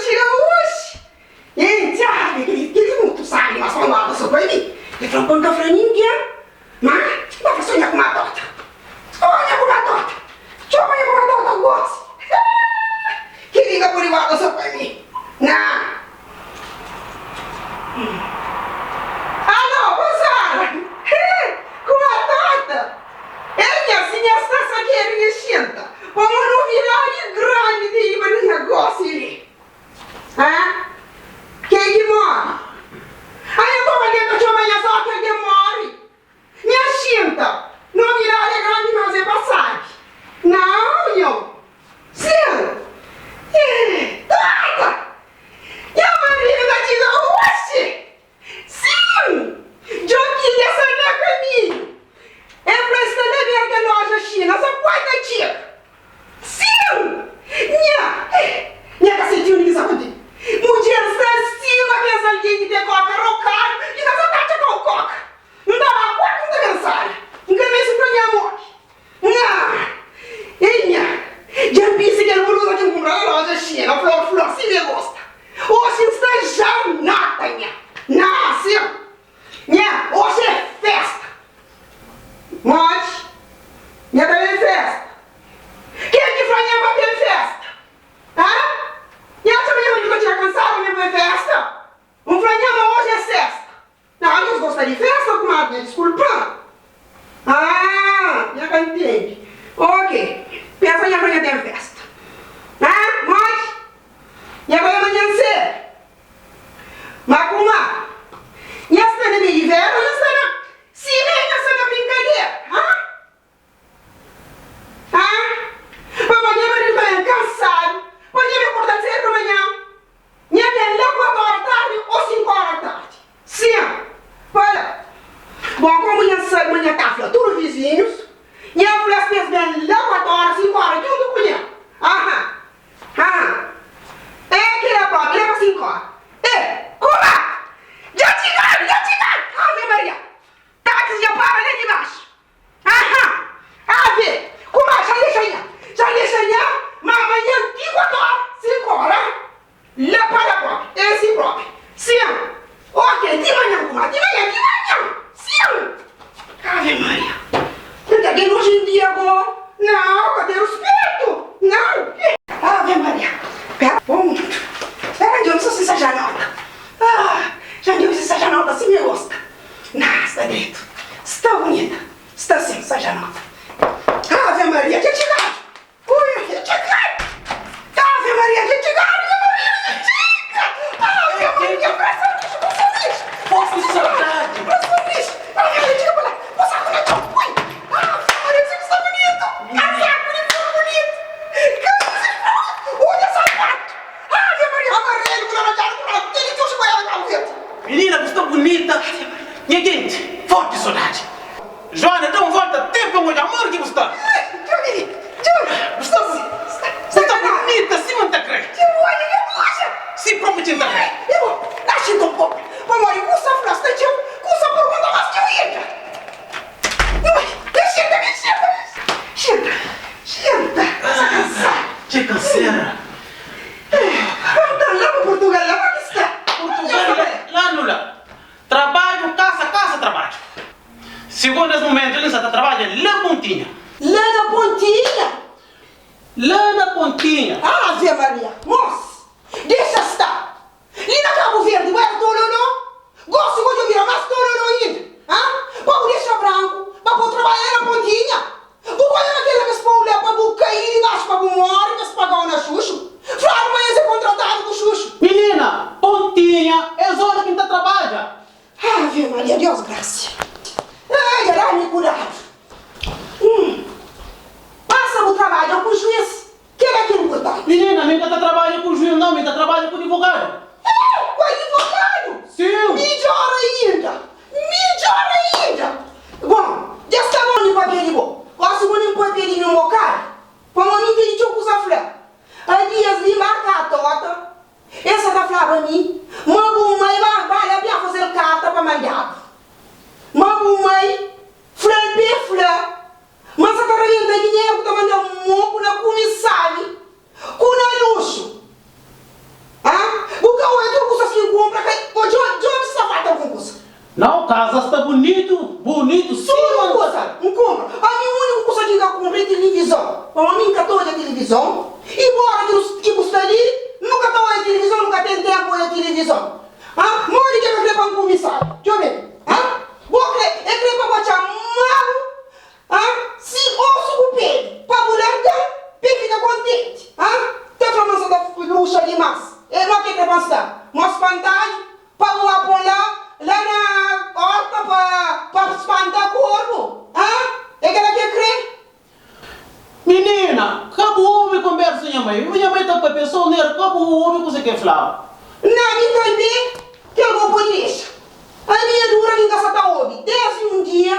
txiga oxi. Ei, Tiagu, kel-li kel-li mutu sabi mas pa N guarda so pa mi. El fla-m pa N ka fla ningen, má N ta fla so nha kuma Tota. Oh, nha kuma Tota! Txoma nha kuma Tota gosi. Kel-li N ka pode guarda so pa mi. Ná. Alô, Gonzalo! Kuma Tota! Ei, nha, si nha sta sakedu nha xinta pa un novidadi grandi tene pa nha gosi li. Hã? Ken ki móre? A nha toma algen ta txoma nha só ki algen móre. Nha xinta, novidadi é grandi mas é pa sabi. Nau, nho. Sin. Eh, tata! Nha maridu ta txiga oxi! Sin! Djokin dja sta na kaminhu. El fla el sta na bera kel loja xina, sa poi ta txiga. Sin! Nha! Nha ka seti undi ki sa konti. Mudjer sta sima kes algen ki ten koka rokadu ki ka sa ta atxa kau koka. N ta ba kuartu n ta ben sala. N ka meste fla nha amor. Nha! Ei nha! Dja N bisti kel bluza ki N kunpra na loja xina, flor flor, sima e gosta. Oxi N sta ja nota nha! Nha! Sin! Nha! Oxi é festa! Modi? Nha ta ben festa? Ken ki fla nha ma ten festa? Ha? Nha atxa ma nha maridu ta txiga kansadu pa mi bai festa? N fla nha ma oxi é sesta. Nah, nhos gosta di festa kumadu nha diskulpa-m. Ah, nha ka ntende. Ok, pensa nha fla nha ten festa. Ah, modi? Nha bai manhan sedu. Ma kuma? Nha sta na meio vera ou nha sta na. Simé nha sta na brinkadera? Ah? Ah? Pamodi nha maridu ta ben kansadu, pa nha ben korda sedu pa manhan. Nha ben la 4 ora tardi o 5 ora tardi. Sim, pa la. Bon, komu nha sabe ma nha ta fla tudu vizinhus, nha fla-s pa es ben la 4 ora, 5 ora djuntu ku nha. Aha, aha. É kila propi, la pa 5 ora. E, kuma! Dja txigadu, dja txigadu! Ave Maria! Taxi dja para la dibaxu. Aha! Ave! Kuma, xa dexa nha, xa dexa nha, ma manhan ti 4 ora, 5 ora, la pa la propi, é si propi. Sim! Ok, ti manhan kuma, ti manhan, ti manhan! Sim! Ave Maria! Nta gen oji en dia go? Nau, ka ten ruspetu! Nau! Ave Maria! Pera, pontu. Pera, djobi so si sa janota. Ah! Xa djobi si sa janota, si mi gosta. Nah, sta dretu. Sta bunita. Sta sin, sa janota. Ave Maria, dja txigadu! Ui, dja txigadu! Ave Maria, dja txigadu! Nha maridu dja txiga! Ave Maria, prasa rixu, prasa rixu! Forti sodadi! Prasa rixu! Ave Maria, txiga pa la! Pô saku na txon! Ui! Ave Maria, kuzê ki sta bunitu! Kazaku di flor bunitu! Kamisa di flor bunitu! Odja sapatu! Ave Maria, amarelu ku laranjadu ku branku! Kel-li txoxi goiaba di Kabu Verdi! Minina bu sta bunita nha genti forti sodadi Joana da un volta te pa N odja amor ki bu sta Bu sta bu sta bunita sima N ta kre Si propi ki N ta kre. Dja kansera. Portugal la nu la Trabadju kasa kasa trabadju Sigundu es mumentu li N sa ta trabadja la Pontinha. La na Pontinha? La na Pontinha. Ave Maria! Mos, dexa sta! Li na Kabu Verdi bu era tololo? Gosi bo dja bira mas tololo inda! Ha? Pa bu dexa branku pa po trabadja la na Pontinha? Bu ka oja ma kela kes pou la pa bu kai di baxu pa bu mori pa es pagau na xuxu? Fladu ma es e kontratadu ku xuxu. Minina, Pontinha é zona ki N ta trabadja. Ave Maria, Deus grasia. Ei, dja da-mi kudadu. Hum. Pasa bu trabadja ku juiz, kela ki inpurtanti. Minina, mi N ka ta trabadja ku juiz nau, mi ta trabadja ku divogadu. Ei, ku adivogadu? Sim. Midjor ainda, midjor ainda. Bon, dja sta bon di papia di bo. Gosi bu nin papia di mi un bokadu, pamodi mi tene txeu kuza fla. A dias li marka a tota, el sa ta flaba mi ma bu mai ba ba la bia fazel karta pa mandaba. Ma bu mai fla-l pa e fla ma sa ta rabenta dinheru ku ta manda moku na kume sabi ku na luxu. Ha? Nau, kaza sta bunitu, bunitu sima Tudu kusa N kunpra. Ami uniku kusa ki N ka kunpra é tilivizon. Pamodi mi N ka ta odja tilivizon. I bora ki nu ki bu sta li, nu ka ta odja tilivizon, nu ka ten tenpu odja tilivizon. Ha? Modi ki el ka kre pa N kumisa? Djobe. Ha? Bo kre, el kre pa bo atxa malu, ha? Si osu ku peli, pa bu larga-m, pa el fika kontenti. Ha? Ta fla ma N sa ta luxa dimás. E mo ki el kre pa N sta? Mo spantadu? Pa bu ba pon la, la na orta pa, pa spanta korbu? Ha? E kela ki el kre? Minina, ka bu obi konbersa nha mai. Nha mai ta papia so nera, ka bu obi kuze ke fla. Na mi tanbe, kel bo pode dexa. Ami é dura ki N ka sa ta obi. Desdi un dia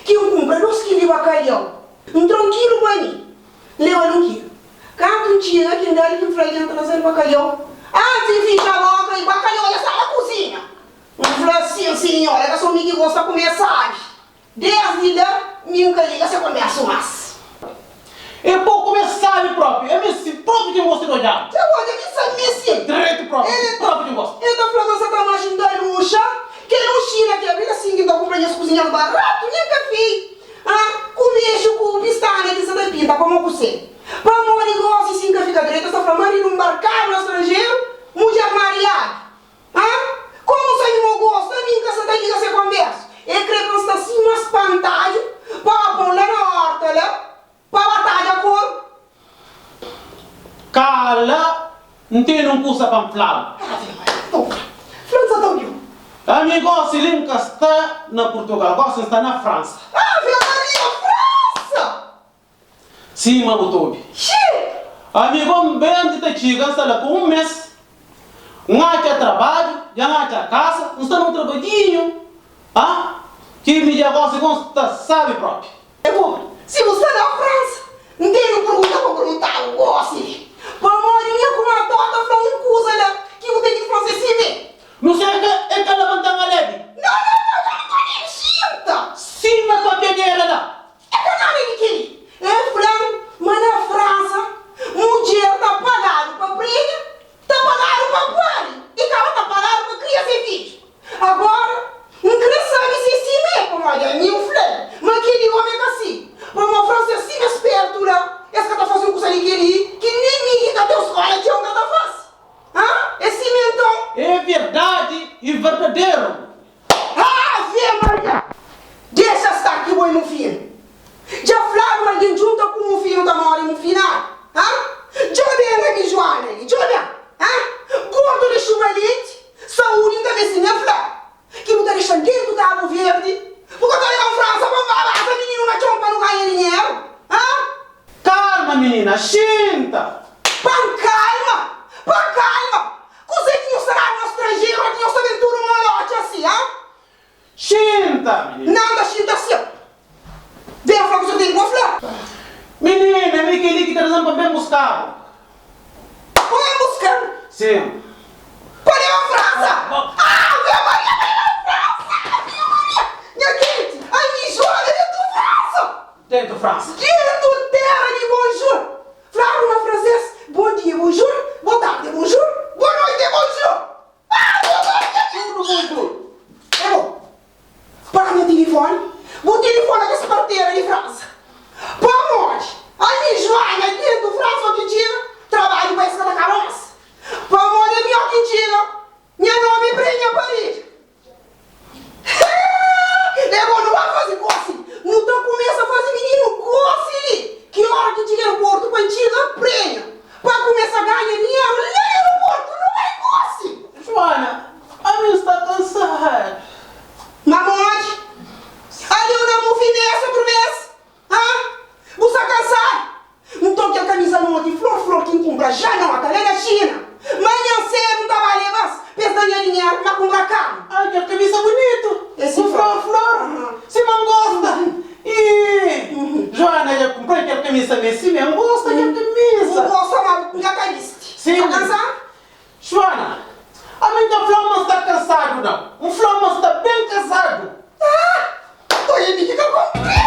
ki N kunpra dos kilu di bakalhau, N tra un kilu pa mi, N leba-l un kilu. Kantu N txiga ki N da-l ki N fla-l dja N traze-l bakalhau. Antis N fitxa boka i bakalhau dja staba kuzinha. N fla, Sin, sinhor, é ka so mi ki gosta kume sabi. Desdi la, mi N ka liga se konbersu mas. E po kume sabi propi, e mesti propi ki N gosta di odjabu. Dja bu odja ki sa mesti. Dretu propi, propi ki N gosta. El ta fla ma sa ta manxi N ta luxa, kel luxina ki abri asin ki N ta kunpra nhas kuzinhas baratu, nha kafé, ah, ku mexu ku pistana ki N sa ta pinta pamo kuse. Pamodi gosi si N ka fika dretu, es ta fla maridu nbarkadu na stranjeru, mudjer mariadu. Ha? Komu sabi mo gosta, mi N ka sa ta liga se konbersu. E kre pa N sta sima spantadju pa ba pon la na orta la pa ba tadja koru. Kala, N tene un kusa pa N fla-bu. Ave Maria, nton fla. Fla N sa ta obiu. Ami gosi li N ka sta na Purtugal, gosi N sta na Fransa. Ave Maria, Fransa! Sima bu ta obi. Xii! Amigo N ben ti ta txiga N sta la ku un mes N atxa trabadju dja N atxa kasa N sta na un trabadjinhu ah ki mi dja gosi ku N sta sabi propi. É bo, si bu sta na Fransa N tene un pergunta pa pergunta-bu gosi li Pamodi nha kumatóta fla un kuza la ki bu ten ki fla-m se simé. Nu serka e ka labanta-m alebi. Nau, nau, nau, dja nu ta li xinta. Sima papiadera la. É ka nada di kel-li. El fla-m ma na Fransa mudjer ta pagadu pa prenha, ta pagadu pa pari i kaba ta pagadu pa kria se fidju. Agora, N kre sabe si é si mê, pamodi ami N fla-l ma kel-li omi é ka si. Pamodi fransês sima es pertu la, es ka ta faze un kusa di kel-li ki nen mi ki ka ten skóla txeu N ka ta faze. Hã? É si mê nton? É verdadi i verdaderu. Ave Maria! Dexa sta ki bo é mufinu. Dja fladu ma algen djunta ku mufinu ta more mufinadu. Ha? Djobe N ami Juana li, djobe-m. Ha? Gordu di xuba leti, saúdi N ka meste nen fla. Ki bu ta dexa-m dentu Kabu Verdi, bu ka ta leba-m Fransa pa N ba baza mininu na txon pa nu ganha dinheru? Ha? Kalma minina, xinta! Pa-m kalma! Pa-m kalma! Kuzê ki nhos ta daba nhos stranjeru ki nhos ta ben tudu molotxi asi, ha? Xinta, minina! Nan ta xinta si. Ben fla kuzê ki ten ki bo fla. Minina, mi kel-li ki ta da-m pa N ben buska-bu. Pa ben buska-m? Sin. Pa leba-m Fransa? Ave Maria, pa leba-m Fransa! Ave Maria! Nha genti, ami Joana dentu Fransa! Dentu Fransa. Dentu tera di bonjour! Fladu na fransês, Bon dia, bonjour, bo tardi, bonjour, bo noite, bonjour! Ave Maria! Tudu bonjour! É bo. Panha tilifoni, bu tilifona kes partera di Fransa. Pamodi? Ami Joana dentu Fransa o ki txiga, trabadju pa es ka ta kaba mas. Pamodi ami o ki txiga, nha nomi prenha paredi. É bo, nu ba faze gosi. Nu ta kumesa faze mininu gosi li. Ki ora ki txiga aeroportu pa N txiga prenha pa kumesa ganha dinheru la na aeroportu. Nu bai gosi. Joana, ami N sta kansadu. Ma modi? Ali u na mufinesa otru bes? Ha? Bu sta kansadu? Nton kel kamisa noti flor flor ki N kunpra já nota la na Xina. Manhan sedu N ta ba leba-s pa es da nha dinheru pa N kunpra karu. Ai kel kamisa bunitu ku flor flor sima N gosta. Ih, Joana dja kunpra kel kamisa mê sima N gosta kel kamisa. Bu gosta ma bu ka ta bisti. Sim. Sta kansadu? Joana, ami N ka fla ma N sta kansadu nau. N fla ma N sta ben kazadu. Ah! Nton é mi ki ka kunpri.